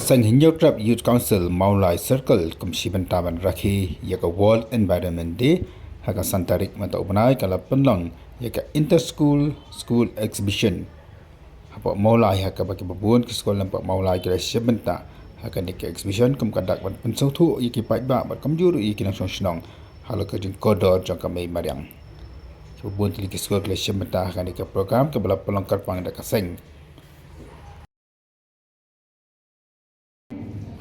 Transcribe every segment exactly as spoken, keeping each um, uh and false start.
Seng Hynñiewtrep Youth Council Mawlai Circle kum shi bynta ban rakhe ïa ka World Environment Day, ha ka san tarik mynta u bnai ka la pynlong ïa ka Inter School School Exhibition hapoh Mawlai, ha kaba kiba bun ki skul hapoh Mawlai ki la shim bynta ha kane ka exhibition kum ka dak ban pynsngewthuh ïa ki paidbah bad kumjuh ruh ïa ki nongshong shnong halor ka jingkordor jong ka mei mariang. Kiba bun tylli ki skul ki la shim bynta ha kane ka program kaba la pynlong kyrpang da ka seng.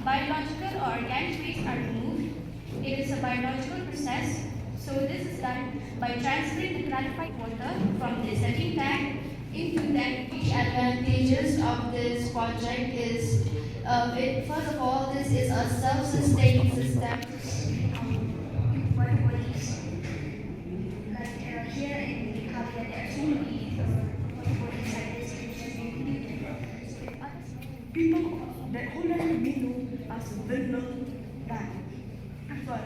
Biological or organic waste are removed. It is a biological process, so this is done by transferring the clarified water from the setting tank into the. The advantages of this project is, uh, it, first of all, this is a self-sustaining system. Like, uh, here in Meghalaya, there are so many, uh, people that who let me know as a windmill man. That's why.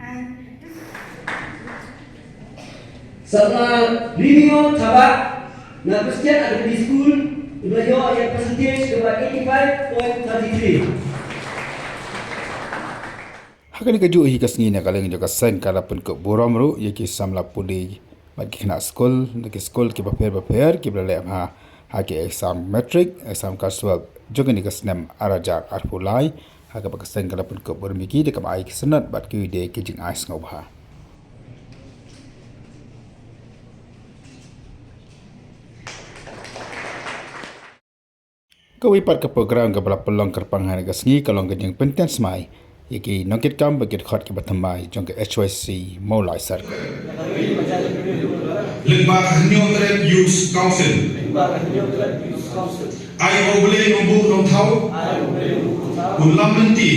And this is Sa nga Rinio Thabah na Christian Academy School, iba la ïoh ïa percentage kaba eighty-five point thirty-three. Ha kane kajuh hi ka sngi na ka liang jong ka seng ka la pynkup burom ruh ïa ki samla pule bad ki khynnah skul na ki skul kiba pher bapher kiba la leh bha ha ki exam matric, exam coursework jong kane ka snem ar hajar arphew lai, ha kaba ka seng ka la pynkup burom ïa ki da kaba ai ki sanad bad kiwei de ki jingai sngewbha. Kawei pat ka program kaba la pynlong kyrpang ha kane ka sngi ka long ka jingpyntian smai ïa ki nongkitkam bad ki dkhot kiba thymmai jong ka H Y C Mawlai Circle. Lyngba ka Hynñiewtrep Youth Council. Ai ba U Blei Nongbuh Nongthaw un lam lynti